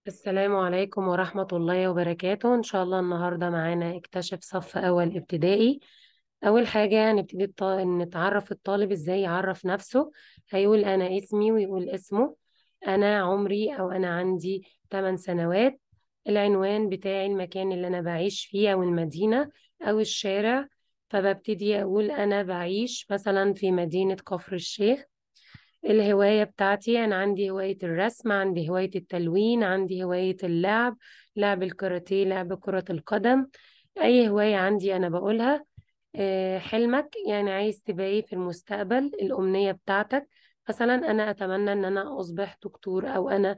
السلام عليكم ورحمة الله وبركاته. إن شاء الله النهاردة معانا اكتشف صف أول ابتدائي. أول حاجة هنبتدي نتعرف الطالب إزاي يعرف نفسه. هيقول أنا اسمي ويقول اسمه، أنا عمري أو أنا عندي 8 سنوات، العنوان بتاعي، المكان اللي أنا بعيش فيه أو المدينة أو الشارع. فببتدي أقول أنا بعيش مثلا في مدينة كفر الشيخ. الهواية بتاعتي، أنا عندي هواية الرسم، عندي هواية التلوين، عندي هواية اللعب، لعب الكاراتيه، لعب كرة القدم، أي هواية عندي أنا بقولها. حلمك يعني عايز تبقى إيه في المستقبل، الأمنية بتاعتك. مثلا أنا أتمنى إن أنا أصبح دكتور، أو أنا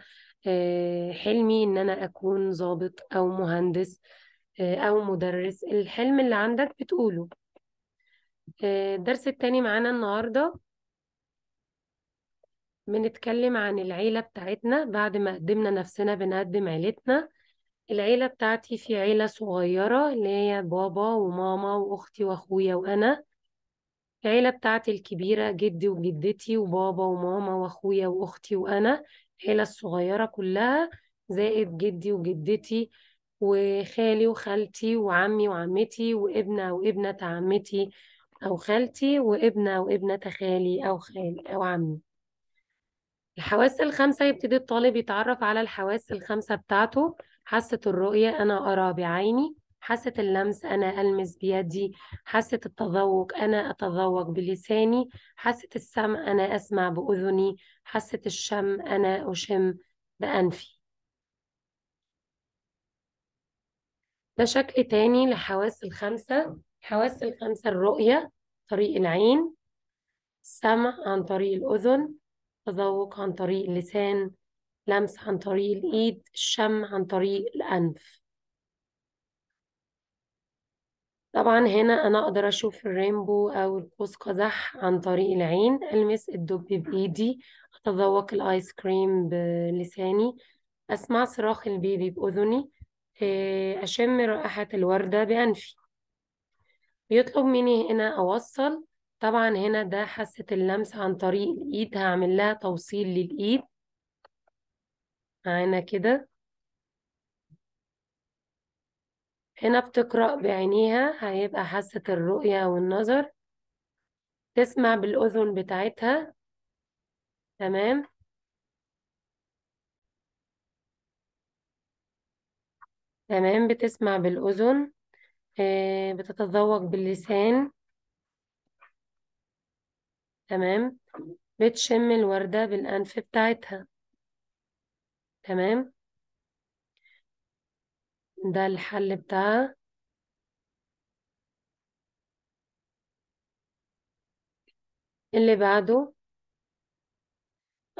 حلمي إن أنا أكون ضابط أو مهندس، أو مدرس. الحلم اللي عندك بتقوله. الدرس التاني معانا النهاردة بنتكلم عن العيلة بتاعتنا. بعد ما قدمنا نفسنا بنقدم عيلتنا. العيلة بتاعتي في عيلة صغيرة اللي هي بابا وماما وأختي وأخويا وأنا. العيلة بتاعتي الكبيرة جدي وجدتي وبابا وماما وأخويا وأختي وأنا. العيلة الصغيرة كلها زائد جدي وجدتي وخالي وخالتي وعمي وعمتي وابنة وابنة عمتي أو خالتي وابنة وابنة خالي أو خالي أو عمي. الحواس الخمسة، يبتدي الطالب يتعرف على الحواس الخمسة بتاعته. حاسة الرؤية أنا أرى بعيني، حاسة اللمس أنا ألمس بيدي، حاسة التذوق أنا أتذوق بلساني، حاسة السمع أنا أسمع بأذني، حاسة الشم أنا أشم بأنفي. ده شكل تاني لحواس الخمسة. حواس الخمسة: الرؤية طريق العين، السمع عن طريق الأذن، تذوق عن طريق اللسان، لمس عن طريق الإيد، الشم عن طريق الأنف. طبعا هنا أنا أقدر أشوف الرينبو أو القوس قزح عن طريق العين، ألمس الدب بإيدي، أتذوق الآيس كريم بلساني، أسمع صراخ البيبي بأذني، أشم رائحة الوردة بأنفي. بيطلب مني هنا أوصل. طبعا هنا ده حاسة اللمس عن طريق الإيد، هعمل لها توصيل للإيد معانا كده. هنا بتقرأ بعينيها، هيبقى حاسة الرؤية والنظر. تسمع بالأذن بتاعتها، تمام. تمام، بتسمع بالأذن، بتتذوق باللسان، تمام، بتشم الوردة بالأنف بتاعتها، تمام. ده الحل بتاعها. اللي بعده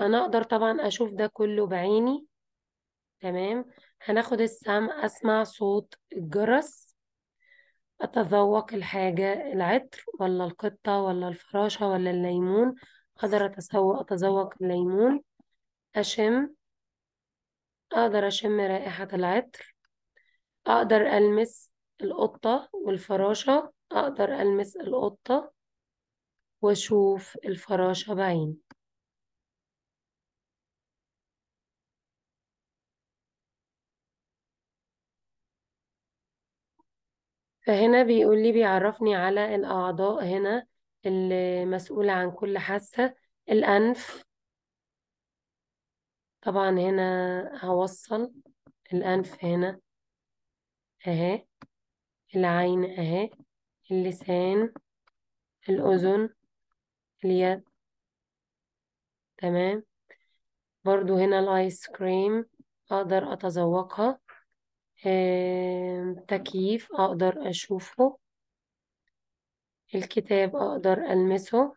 أنا أقدر طبعا أشوف ده كله بعيني، تمام. هناخد السمع، أسمع صوت الجرس، أتذوق الحاجة، العطر ولا القطة ولا الفراشة ولا الليمون، أقدر أتذوق الليمون. أشم، أقدر أشم رائحة العطر، أقدر ألمس القطة والفراشة، أقدر ألمس القطة وأشوف الفراشة بعيني. فهنا بيقول لي، بيعرفني على الأعضاء هنا المسؤولة عن كل حاسة. الأنف، طبعا هنا هوصل الأنف هنا أهي، العين أهي، اللسان، الأذن، اليد، تمام. برضو هنا الآيس كريم أقدر أتذوقها، تكييف أقدر أشوفه، الكتاب أقدر ألمسه،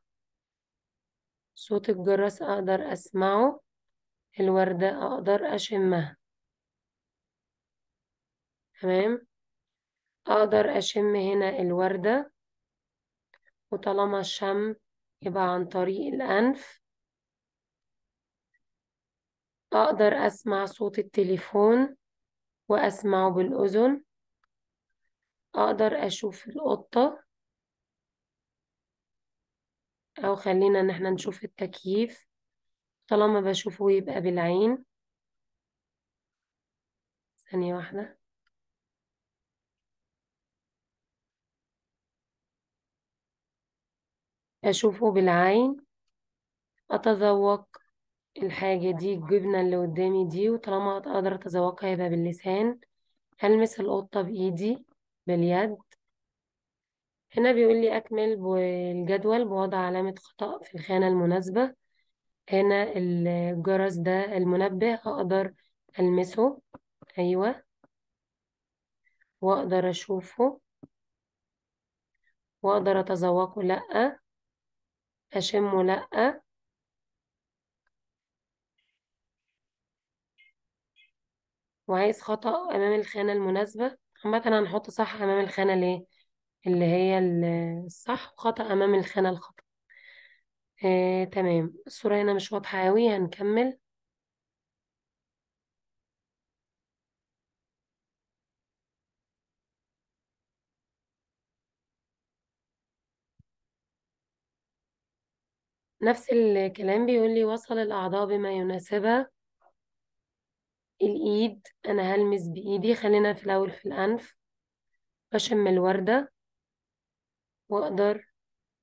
صوت الجرس أقدر أسمعه، الوردة أقدر أشمها، تمام. أقدر أشم هنا الوردة، وطالما الشم يبقى عن طريق الأنف. أقدر أسمع صوت التليفون وأسمعه بالأذن، أقدر أشوف القطة، أو خلينا إن احنا نشوف التكييف، طالما بشوفه يبقى بالعين. ثانية واحدة. أشوفه بالعين، أتذوق الحاجة دي، الجبنة اللي قدامي دي، وطالما أقدر أتذوقها يبقى باللسان. ألمس القطة بإيدي، باليد. هنا بيقول لي أكمل الجدول بوضع علامة خطأ في الخانة المناسبة. هنا الجرس ده المنبه، أقدر ألمسه، أيوة، وأقدر أشوفه، وأقدر أتذوقه، لأ، أشمه، لأ. وعايز خطأ أمام الخانة المناسبة. عامة هنحط صح أمام الخانة ليه؟ اللي هي الصح، وخطأ أمام الخانة الخطأ. تمام. الصورة هنا مش واضحة أوي، هنكمل. نفس الكلام بيقول لي وصل الأعضاء بما يناسبها. الإيد، أنا هلمس بإيدي، خلينا في الأول في الأنف، بشم الوردة، وأقدر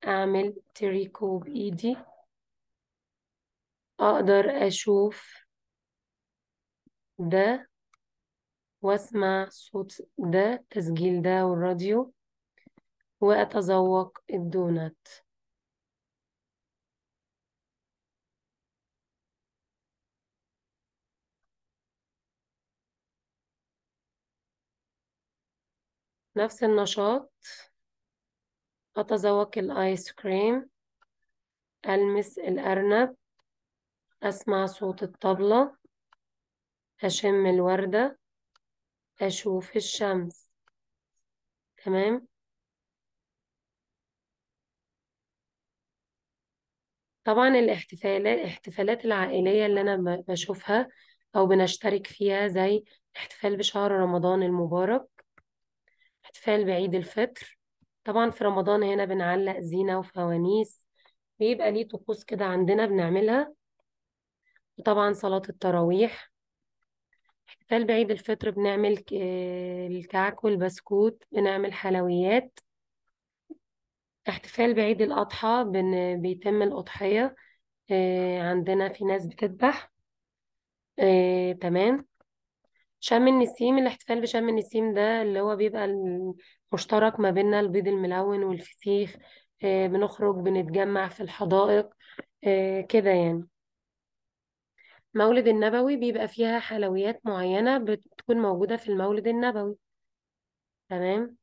أعمل تريكو بإيدي، أقدر أشوف ده وأسمع صوت ده، تسجيل ده والراديو، وأتذوق الدونات. نفس النشاط، أتذوق الآيس كريم، ألمس الأرنب، أسمع صوت الطبلة، أشم الوردة، أشوف الشمس. تمام. طبعا الاحتفالات العائلية اللي أنا بشوفها أو بنشترك فيها، زي احتفال بشهر رمضان المبارك، احتفال بعيد الفطر. طبعا في رمضان هنا بنعلق زينة وفوانيس، بيبقى ليه طقوس كده عندنا بنعملها. وطبعا صلاة التراويح. احتفال بعيد الفطر بنعمل الكعك والبسكوت، بنعمل حلويات. احتفال بعيد الأضحى بيتم الأضحية، عندنا في ناس بتذبح. تمام. شم النسيم، الاحتفال بشم النسيم ده اللي هو بيبقى المشترك ما بيننا، البيض الملون والفسيخ، بنخرج بنتجمع في الحدائق، كده يعني. مولد النبوي بيبقى فيها حلويات معينة بتكون موجودة في المولد النبوي. تمام.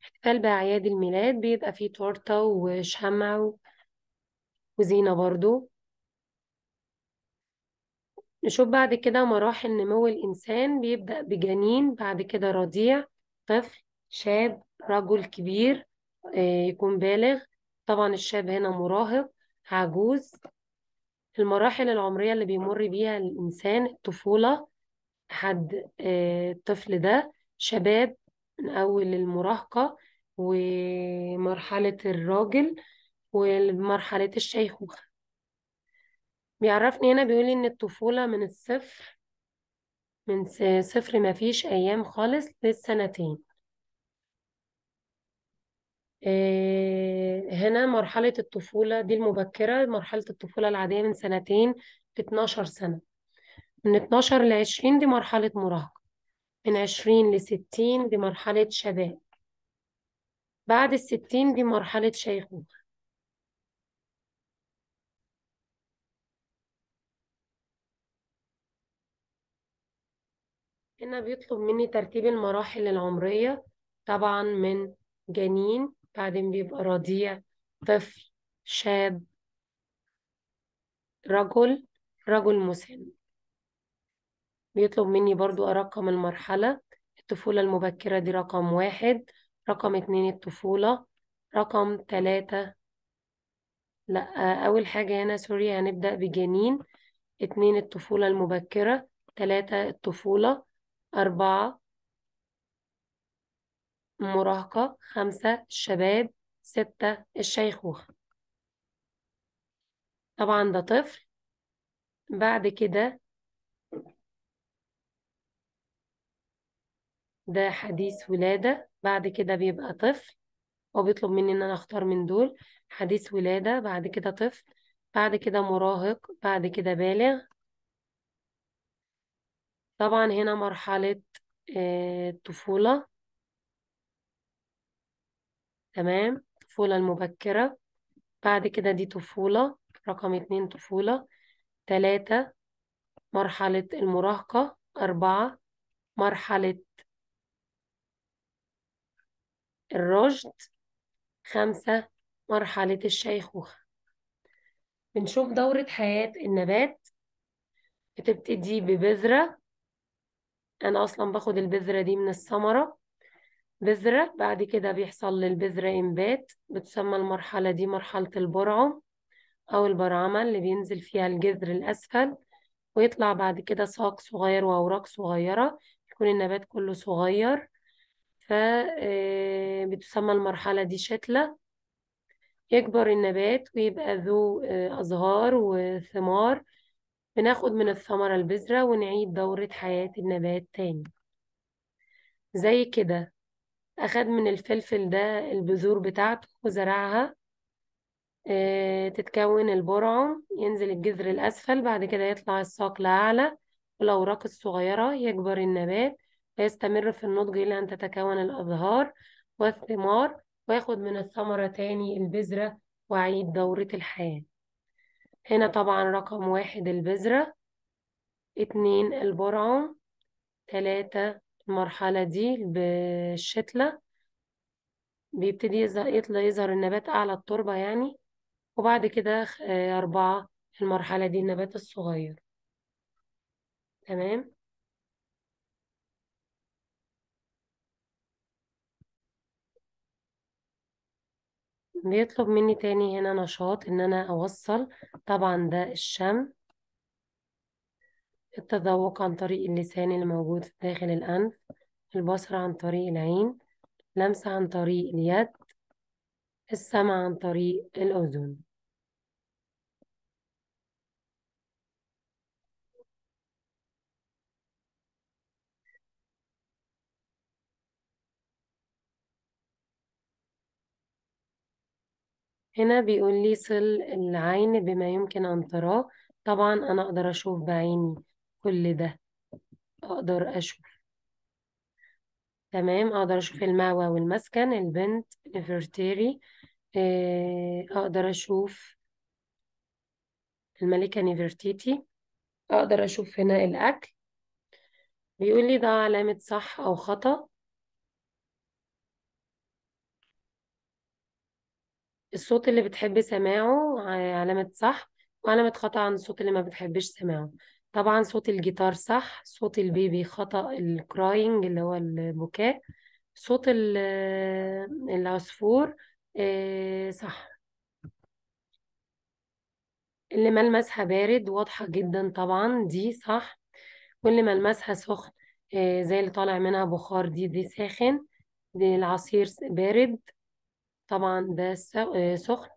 احتفال بأعياد الميلاد بيبقى فيه تورتة وشمع وزينة برضو. نشوف بعد كده مراحل نمو الإنسان. بيبدأ بجنين، بعد كده رضيع، طفل، شاب، رجل كبير، يكون بالغ. طبعا الشاب هنا مراهق، عجوز. المراحل العمرية اللي بيمر بيها الإنسان: الطفولة لحد الطفل ده، شباب من أول المراهقة، ومرحلة الراجل، ومرحلة الشيخوخة. بيعرفني هنا بيقولي إن الطفولة من الصفر، من صفر ما فيش أيام خالص للسنتين. هنا مرحلة الطفولة دي المبكرة، مرحلة الطفولة العادية من سنتين ل 12 سنة. من 12 ل 20 دي مرحلة مراهقة، من 20 ل 60 دي مرحلة شباب، بعد 60 دي مرحلة شيخوخة. هنا بيطلب مني ترتيب المراحل العمرية، طبعا من جنين، بعدين بيبقى رضيع، طفل، شاب، رجل، رجل مسن. بيطلب مني برضو أرقم المرحلة. الطفولة المبكرة دي رقم 1، رقم 2 الطفولة، رقم 3 لا، أول حاجة هنا سوري هنبدأ بجنين، 2 الطفولة المبكرة، 3 الطفولة، 4 مراهقة، 5 الشباب، 6 الشيخوخة. طبعا ده طفل. بعد كده ده حديث ولادة، بعد كده بيبقى طفل. هو بيطلب مني ان انا اختار من دول: حديث ولادة، بعد كده طفل، بعد كده مراهق، بعد كده بالغ. طبعا هنا مرحلة الطفولة، تمام، الطفولة المبكرة. بعد كده دي طفولة، رقم 2 طفولة، 3 مرحلة المراهقة، 4 مرحلة الرشد، 5 مرحلة الشيخوخة. بنشوف دورة حياة النبات بتبتدي ببذرة، أنا أصلا باخد البذرة دي من الثمرة، بذرة، بعد كده بيحصل للبذرة إنبات، بتسمى المرحلة دي مرحلة البرعم أو البرعمة اللي بينزل فيها الجذر الأسفل، ويطلع بعد كده ساق صغير وأوراق صغيرة، يكون النبات كله صغير، فبتسمى المرحلة دي شتلة. يكبر النبات ويبقى ذو أزهار وثمار، بناخد من الثمرة البذرة ونعيد دورة حياة النبات تاني. زي كده أخد من الفلفل ده البذور بتاعته وزرعها، تتكون البرعم، ينزل الجذر الأسفل، بعد كده يطلع الساق لأعلى والأوراق الصغيرة، يكبر النبات ويستمر في النضج إلى أن تتكون الأزهار والثمار، وياخد من الثمرة تاني البذرة وأعيد دورة الحياة. هنا طبعا رقم 1 البذرة، 2 البرعم، 3 المرحلة دي بالشتلة، بيبتدي يطلع يظهر النبات أعلى التربة يعني، وبعد كده 4 المرحلة دي النبات الصغير. تمام. بيطلب مني تاني هنا نشاط إن أنا أوصل، طبعا ده الشم، التذوق عن طريق اللسان اللي موجود في داخل الأنف، البصر عن طريق العين، لمس عن طريق اليد، السمع عن طريق الأذن. هنا بيقول لي صل العين بما يمكن أن تراه. طبعا أنا أقدر أشوف بعيني كل ده، أقدر أشوف، تمام، أقدر أشوف المأوى والمسكن، البنت نفرتيري، أقدر أشوف الملكة نفرتيتي، أقدر أشوف هنا الأكل. بيقول لي ده علامة صح أو خطأ. الصوت اللي بتحب سماعه علامة صح، وعلامة خطأ عن الصوت اللي ما بتحبش سماعه. طبعا صوت الجيتار صح، صوت ال baby خطأ، ال crying اللي هو البكاء، صوت العصفور صح. اللي ملمسها بارد واضحة جدا طبعا دي صح، واللي ملمسها سخن زي اللي طالع منها بخار دي ساخن، دي العصير بارد طبعا ده سخن،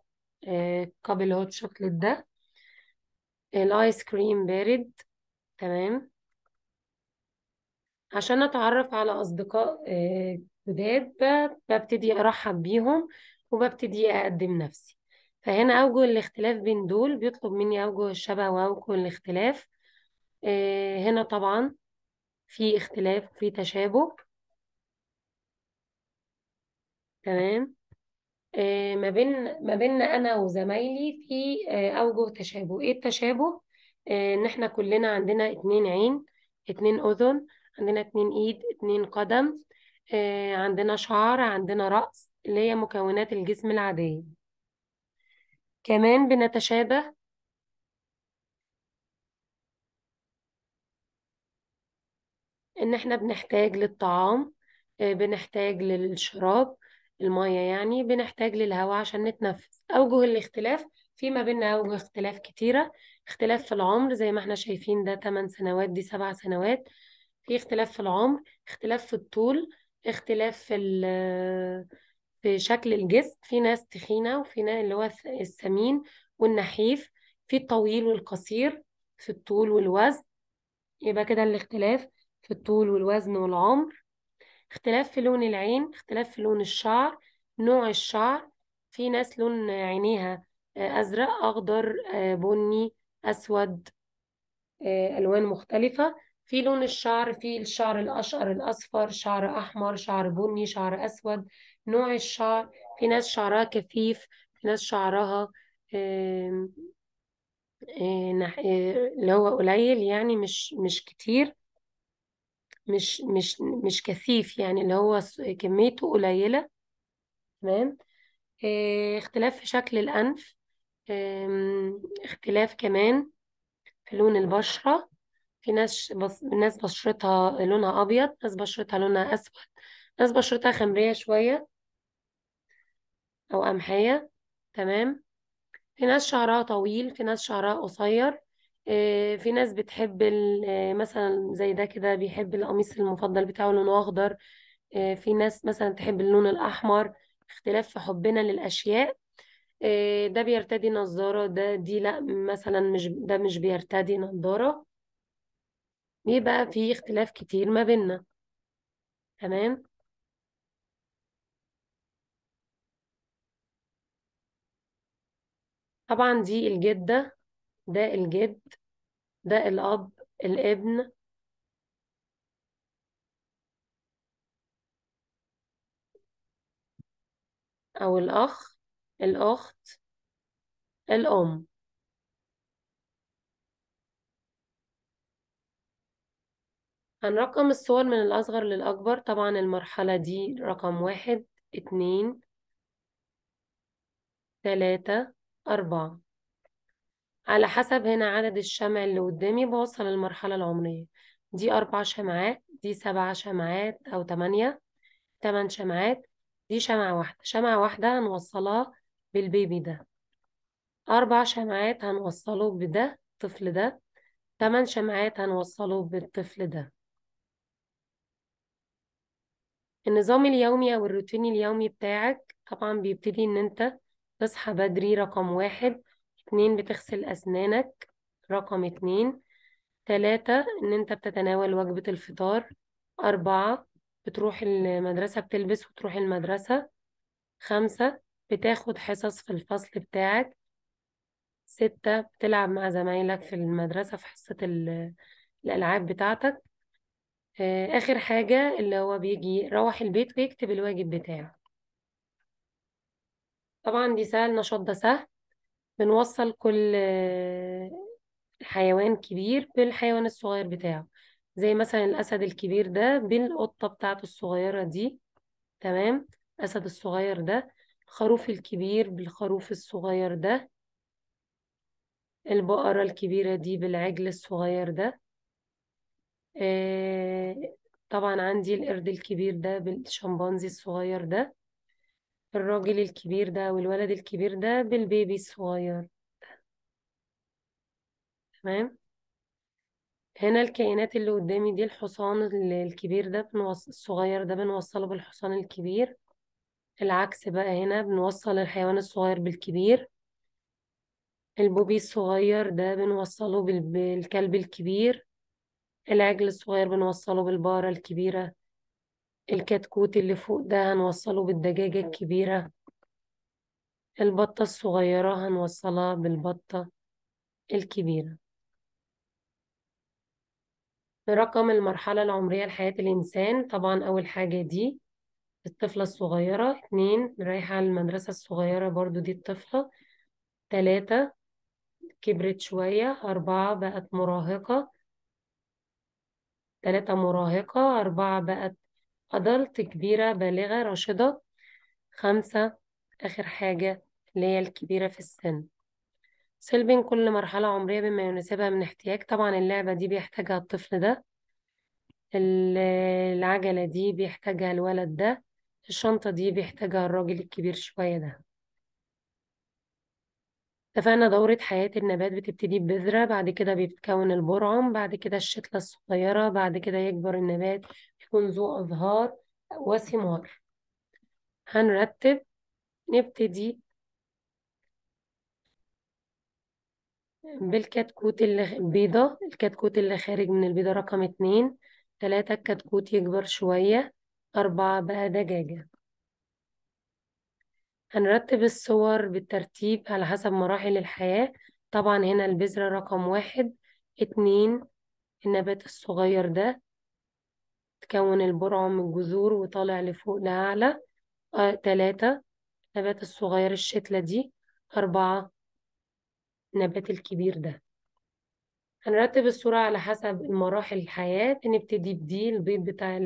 cup ال hot chocolate ده، الايس كريم بارد. تمام. عشان اتعرف على اصدقاء جداد ببتدي ارحب بيهم وببتدي اقدم نفسي. فهنا اوجه الاختلاف بين دول، بيطلب مني اوجه الشبه واوجه الاختلاف. هنا طبعا في اختلاف وفي تشابه. تمام. ما بيننا انا وزمايلي في اوجه تشابه. ايه التشابه؟ ان احنا كلنا عندنا 2 عين، 2 اذن، عندنا 2 ايد، 2 قدم، عندنا شعر، عندنا رأس، اللي هي مكونات الجسم العادية. كمان بنتشابه ان احنا بنحتاج للطعام، بنحتاج للشراب، المية يعني، بنحتاج للهواء عشان نتنفس. أوجه الاختلاف في ما بيننا أوجه اختلاف كتيرة. اختلاف في العمر زي ما احنا شايفين، ده 8 سنوات، دي 7 سنوات. في اختلاف في العمر، اختلاف في الطول، اختلاف في شكل الجسم. في ناس تخينة وفي ناس اللي هو السمين والنحيف، في الطويل والقصير، في الطول والوزن. يبقى كده الاختلاف في الطول والوزن والعمر. اختلاف في لون العين، اختلاف في لون الشعر، نوع الشعر. في ناس لون عينيها أزرق، أخضر، بني، أسود، ألوان مختلفة. في لون الشعر، في الشعر الأشقر، الأصفر، شعر أحمر، شعر بني، شعر أسود. نوع الشعر، في ناس شعرها كثيف، في ناس شعرها اللي هو قليل، يعني مش كتير، مش مش مش كثيف، يعني اللي هو كميته قليلة. تمام. اختلاف في شكل الأنف، اختلاف كمان في لون البشرة. في ناس ناس بشرتها لونها أبيض، ناس بشرتها لونها أسود، ناس بشرتها خمرية شوية أو قمحية. تمام. في ناس شعرها طويل، في ناس شعرها قصير. في ناس بتحب مثلا زي ده كده، بيحب القميص المفضل بتاعه لونه أخضر. في ناس مثلا تحب اللون الأحمر. اختلاف في حبنا للأشياء. ده بيرتدي نظارة، ده دي لا مثلا مش ده مش بيرتدي نظارة. بيبقى في اختلاف كتير ما بيننا. تمام. طبعا دي الجدة، ده الجد، ده الأب، الابن، أو الأخ، الأخت، الأم. هنرقم الصور من الأصغر للأكبر. طبعا المرحلة دي رقم 1، 2، 3، 4، على حسب هنا عدد الشمع اللي قدامي بوصل المرحلة العمرية. دي 4 شمعات، دي 7 شمعات أو 8، 8 شمعات، دي شمعة واحدة. شمعة واحدة هنوصلها بالبيبي ده، 4 شمعات هنوصله بده الطفل ده، 8 شمعات هنوصله بالطفل ده. النظام اليومي أو الروتين اليومي بتاعك طبعا بيبتدي إن أنت تصحى بدري رقم 1، 2 بتغسل أسنانك رقم 2، 3 إن أنت بتتناول وجبة الفطار، 4 بتروح المدرسة، بتلبس وتروح المدرسة، 5 بتاخد حصص في الفصل بتاعك، 6 بتلعب مع زمايلك في المدرسة في حصة الألعاب بتاعتك. آخر حاجة اللي هو بيجي يروح البيت ويكتب الواجب بتاعه. طبعا دي سهل، النشاط ده سهل. بنوصل كل حيوان كبير بالحيوان الصغير بتاعه، زي مثلا الأسد الكبير ده بالقطة بتاعته الصغيرة دي. تمام. الأسد الصغير ده، الخروف الكبير بالخروف الصغير ده، البقرة الكبيرة دي بالعجل الصغير ده. طبعا عندي القرد الكبير ده بالشمبانزي الصغير ده، الراجل الكبير ده والولد الكبير ده بالبيبي الصغير. تمام. هنا الكائنات اللي قدامي دي، الحصان الكبير ده الصغير ده بنوصله بالحصان الكبير. العكس بقى هنا بنوصل الحيوان الصغير بالكبير. البوبي الصغير ده بنوصله بالكلب الكبير. العجل الصغير بنوصله بالبقرة الكبيرة. الكتكوت اللي فوق ده هنوصله بالدجاجة الكبيرة. البطة الصغيرة هنوصلها بالبطة الكبيرة. رقم المرحلة العمرية لحياة الإنسان، طبعا أول حاجة دي الطفلة الصغيرة، 2 رايحة المدرسة الصغيرة برضو دي الطفلة، 3 كبرت شوية، 4 بقت مراهقة، 3 مراهقة، 4 بقت أدلت كبيرة بالغة راشدة، 5 آخر حاجة اللي هي الكبيرة في السن. صل بين كل مرحلة عمرية بما يناسبها من احتياج. طبعا اللعبة دي بيحتاجها الطفل ده، العجلة دي بيحتاجها الولد ده، الشنطة دي بيحتاجها الراجل الكبير شوية ده. اتفقنا دورة حياة النبات بتبتدي ببذرة، بعد كده بيتكون البرعم، بعد كده الشتلة الصغيرة، بعد كده يكبر النبات يكون ذو أزهار وثمار. هنرتب، نبتدي بالكتكوت اللي بيضة، الكتكوت اللي خارج من البيضة رقم 2، 3 الكتكوت يكبر شوية، 4 بقى دجاجة. هنرتب الصور بالترتيب على حسب مراحل الحياة. طبعا هنا البذرة رقم 1، 2، النبات الصغير ده تكون البرعم من الجذور وطالع لفوق لأعلى، 3 النبات الصغير الشتلة دي، 4 النبات الكبير ده. هنرتب الصورة على حسب المراحل الحياة. بنبتدي بدي البيض بتاع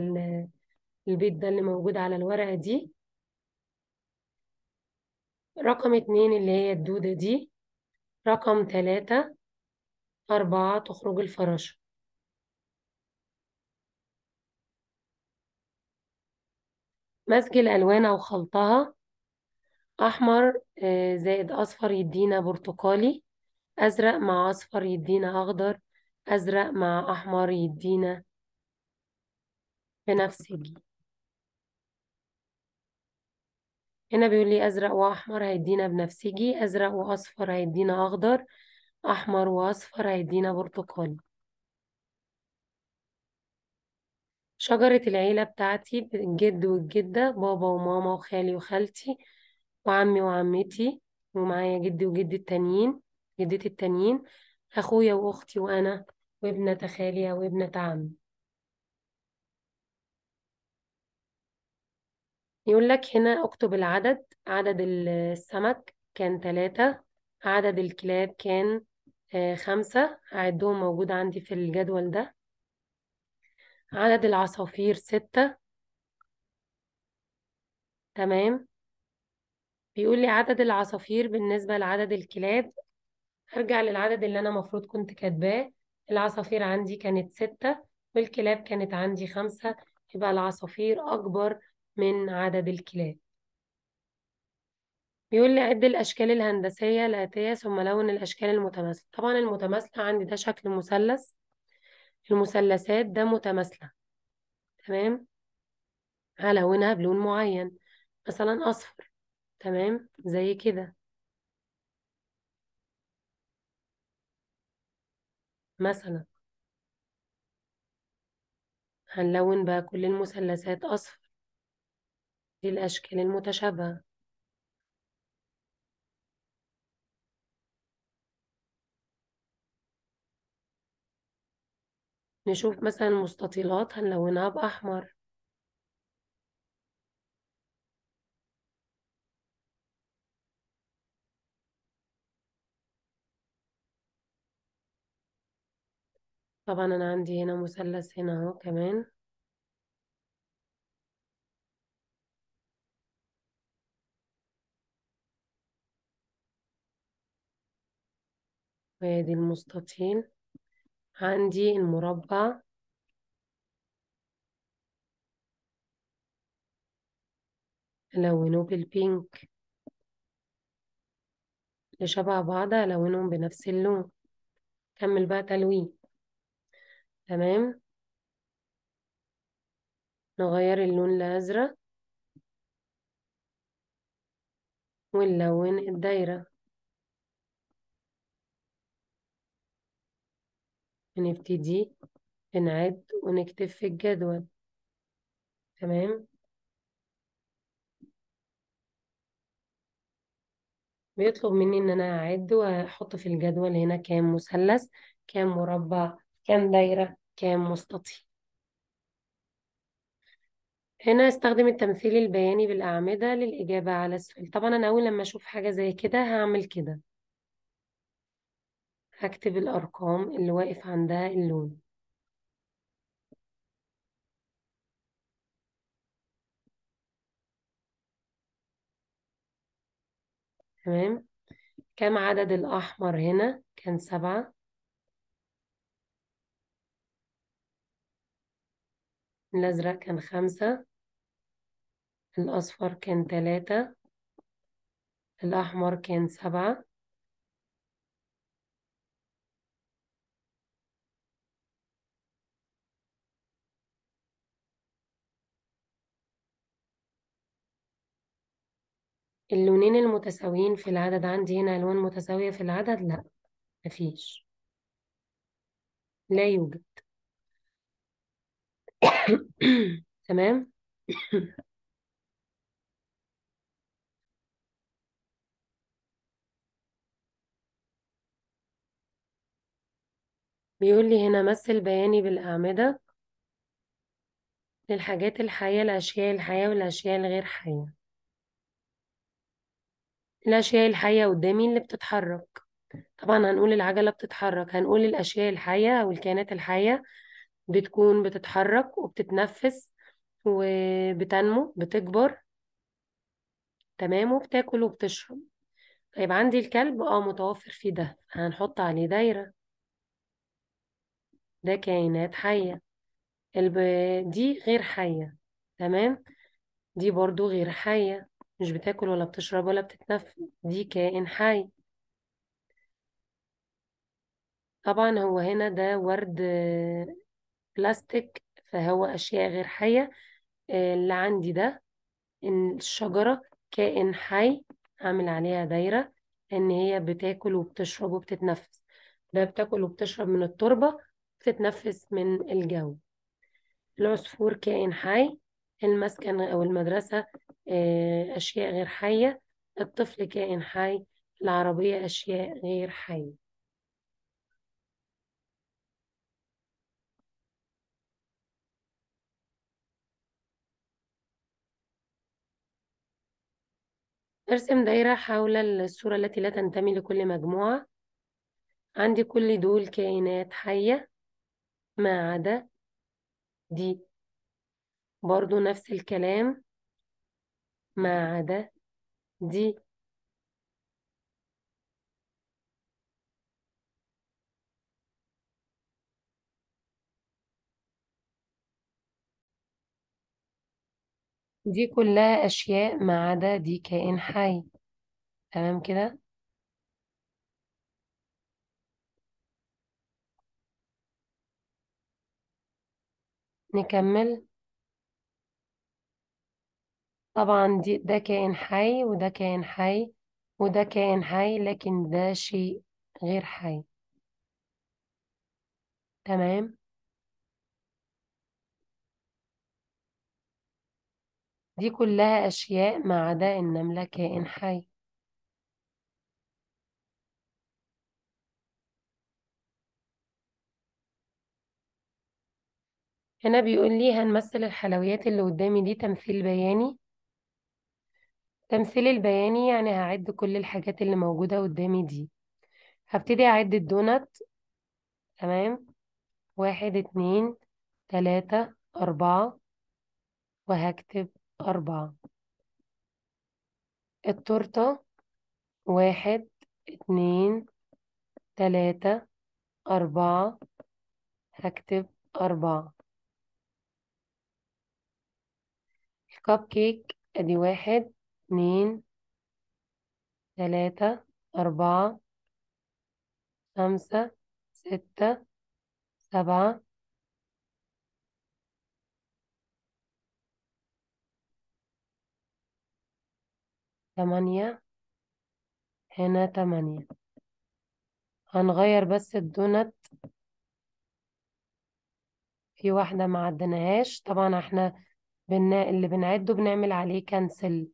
البيض ده اللي موجود على الورقة دي، رقم 2 اللي هي الدودة دي، رقم 3، 4 تخرج الفراشة. مزج الألوان أو خلطها، أحمر زائد أصفر يدينا برتقالي، أزرق مع أصفر يدينا أخضر، أزرق مع أحمر يدينا بنفسجي. هنا بيقول لي أزرق وأحمر هيدينا بنفسجي، أزرق وأصفر هيدينا أخضر، أحمر وأصفر هيدينا برتقالي. شجرة العيلة بتاعتي الجد والجدة، بابا وماما وخالي وخالتي وعمي وعمتي، ومعايا جدي وجدي التانيين، جدتي التانيين، أخويا وأختي وأنا وابنة خالي أو ابنة عمي. يقول لك هنا اكتب العدد، عدد السمك كان 3، عدد الكلاب كان 5، هعدهم موجود عندي في الجدول ده، عدد العصافير 6. تمام. بيقول لي عدد العصافير بالنسبة لعدد الكلاب، هرجع للعدد اللي أنا مفروض كنت كاتباه. العصافير عندي كانت 6 والكلاب كانت عندي 5، يبقى العصافير أكبر من عدد الكلاب. بيقول لي عد الأشكال الهندسية الآتية ثم لون الأشكال المتماثلة. طبعا المتماثلة عندي ده شكل مثلث، المثلثات ده متماثلة، تمام، هلونها بلون معين مثلا أصفر، تمام، زي كده مثلا. هنلون بقى كل المثلثات أصفر، دي الأشكال المتشابهة. نشوف مثلا المستطيلات هنلونها بأحمر. طبعا أنا عندي هنا مثلث هنا أهو كمان. وادي المستطيل، عندي المربع، ألونه بالبينك، اللي شبه بعض ألونهم بنفس اللون. كمل بقى تلوين. تمام، نغير اللون لأزرق ونلون الدايرة. نبتدي بنعد ونكتب في الجدول. تمام، بيطلب مني ان انا اعد واحط في الجدول هنا كام مثلث، كام مربع، كام دايرة، كام مستطيل. هنا استخدم التمثيل البياني بالأعمدة للإجابة على السؤال. طبعا أنا أول لما أشوف حاجة زي كده هعمل كده، هكتب الأرقام اللي واقف عندها اللون. تمام، كم عدد الأحمر هنا؟ كان 7. الأزرق كان 5، الأصفر كان 3، الأحمر كان 7. اللونين المتساويين في العدد، عندي هنا ألوان متساوية في العدد؟ لا، مفيش، لا يوجد. تمام، بيقول لي هنا مثل بياني بالأعمدة للحاجات الحية، الأشياء الحية والأشياء الغير حية. الأشياء الحية قدامي اللي بتتحرك، طبعا هنقول العجلة بتتحرك، هنقول الأشياء الحية أو الكائنات الحية بتكون بتتحرك وبتتنفس وبتنمو، بتكبر، تمام، وبتاكل وبتشرب. طيب عندي الكلب متوفر فيه ده، هنحط عليه دايرة، ده كائنات حية. دي غير حية، تمام، دي برضو غير حية، مش بتاكل ولا بتشرب ولا بتتنفس، دي كائن حي. طبعا هو هنا ده ورد بلاستيك، فهو أشياء غير حية. اللي عندي ده إن الشجرة كائن حي، عامل عليها دايرة إن هي بتاكل وبتشرب وبتتنفس. ده بتاكل وبتشرب من التربة، بتتنفس من الجو. العصفور كائن حي. المسكن أو المدرسة أشياء غير حية. الطفل كائن حي. العربية أشياء غير حية. ارسم دايرة حول الصورة التي لا تنتمي لكل مجموعة. عندي كل دول كائنات حية ما عدا دي، برضو نفس الكلام ما عدا دي. دي كلها أشياء ما عدا دي كائن حي. تمام كده. نكمل. طبعا ده كائن حي وده كائن حي وده كائن حي، لكن ده شيء غير حي. تمام. دي كلها أشياء ما عدا النملة كائن حي. هنا بيقول لي هنمثل الحلويات اللي قدامي دي تمثيل بياني. تمثيل البياني يعني هعد كل الحاجات اللي موجودة قدامي دي. هبتدي أعد الدونات. تمام، 1 2 3 4، وهكتب 4. التورتة 1 2 3 4، هكتب 4. الكب كيك ادي 1 2 3 4 5 6 7 8، هنا 8. هنغير بس الدونت، في واحدة ما عدناهاش. طبعا احنا اللي بنعده بنعمل عليه كنسل.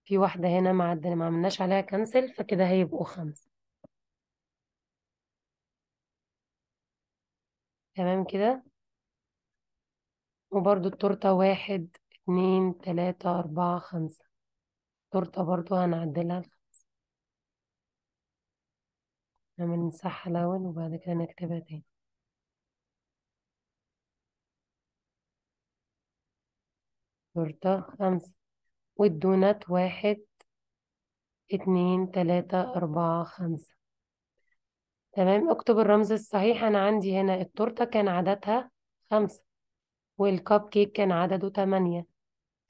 في واحدة هنا ما عملناش عليها كنسل، فكده هيبقوا 5. تمام كده. وبرضو التورتة 1 2 3 4 5، التورتة برضو هنعدلها ل5. نعمل مساحة الأول وبعد كده نكتبها تاني. تورتة 5، والدونات 1 2 3 4 5. تمام. اكتب الرمز الصحيح. أنا عندي هنا التورتة كان عددها 5 والكب كيك كان عدده 8،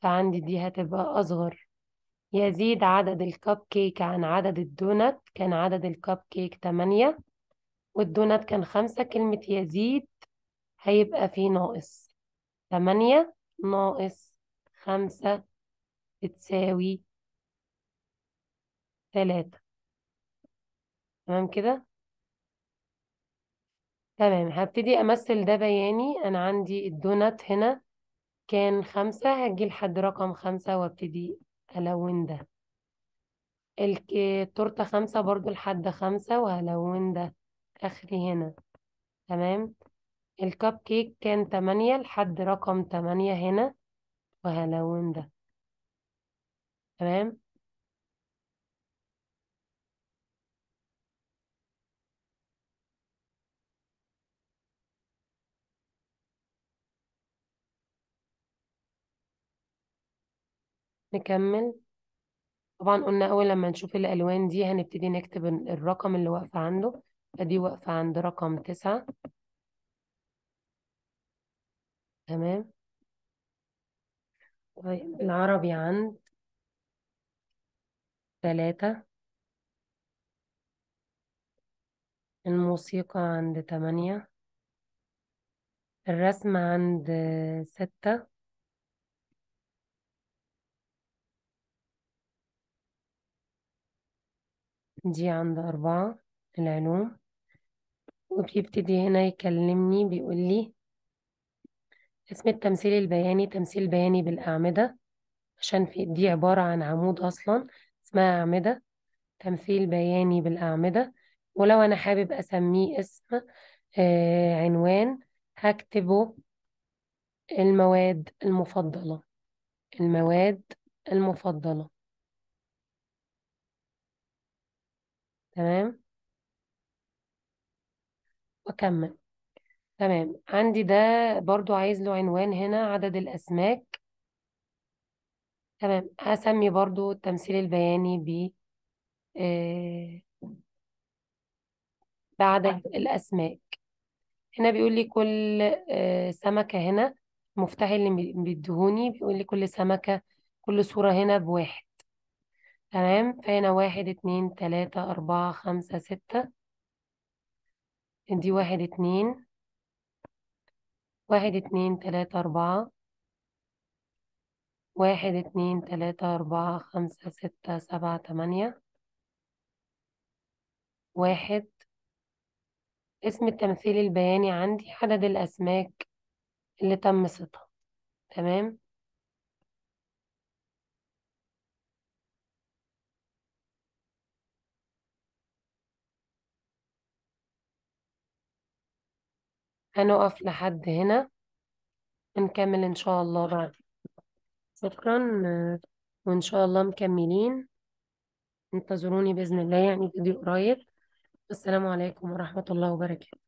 فعندي دي هتبقى أصغر. يزيد عدد الكب كيك عن عدد الدونات، كان عدد الكب كيك 8 والدونات كان 5. كلمة يزيد هيبقى فيه ناقص، 8 ناقص 5 بتساوي 3. تمام كده؟ تمام. هبتدي أمثل ده بياني. أنا عندي الدونات هنا كان 5، هجي لحد رقم 5 وابتدي ألون ده. التورتة 5 برضو لحد 5 وهلون ده آخري هنا. تمام. الكب كيك كان 8 لحد رقم 8 هنا وهلون ده. تمام. نكمل. طبعا قلنا أول لما نشوف الألوان دي هنبتدي نكتب الرقم اللي واقفة عنده، فدي واقفة عند رقم 9. تمام. طيب العربي عند 3، الموسيقى عند 8، الرسم عند 6، دي عند 4 العلوم. وبيبتدي هنا يكلمني بيقول لي اسم التمثيل البياني، تمثيل بياني بالأعمدة، عشان في دي عبارة عن عمود أصلا اسمها أعمدة، تمثيل بياني بالأعمدة. ولو أنا حابب أسميه اسم عنوان هكتبه المواد المفضلة، المواد المفضلة. تمام. وأكمل. تمام. عندي ده برضو عايز له عنوان هنا، عدد الأسماك. تمام. هسمي برضو التمثيل البياني ب بعدد الأسماك. هنا بيقول لي كل سمكة، هنا المفتاح اللي بيديهوني بيقول لي كل سمكة، كل صورة هنا ب1. تمام. فهنا 1 2 3 4 5 6، دي 1 2، 1 2 3 4، 1 2 3 4 5 6 7 8، 1. اسم التمثيل البياني عندي عدد الأسماك اللي تم صيدها. تمام. هنقف لحد هنا، نكمل إن شاء الله بعد. شكرا، وإن شاء الله مكملين، انتظروني بإذن الله، يعني فيديو قريب. السلام عليكم ورحمة الله وبركاته.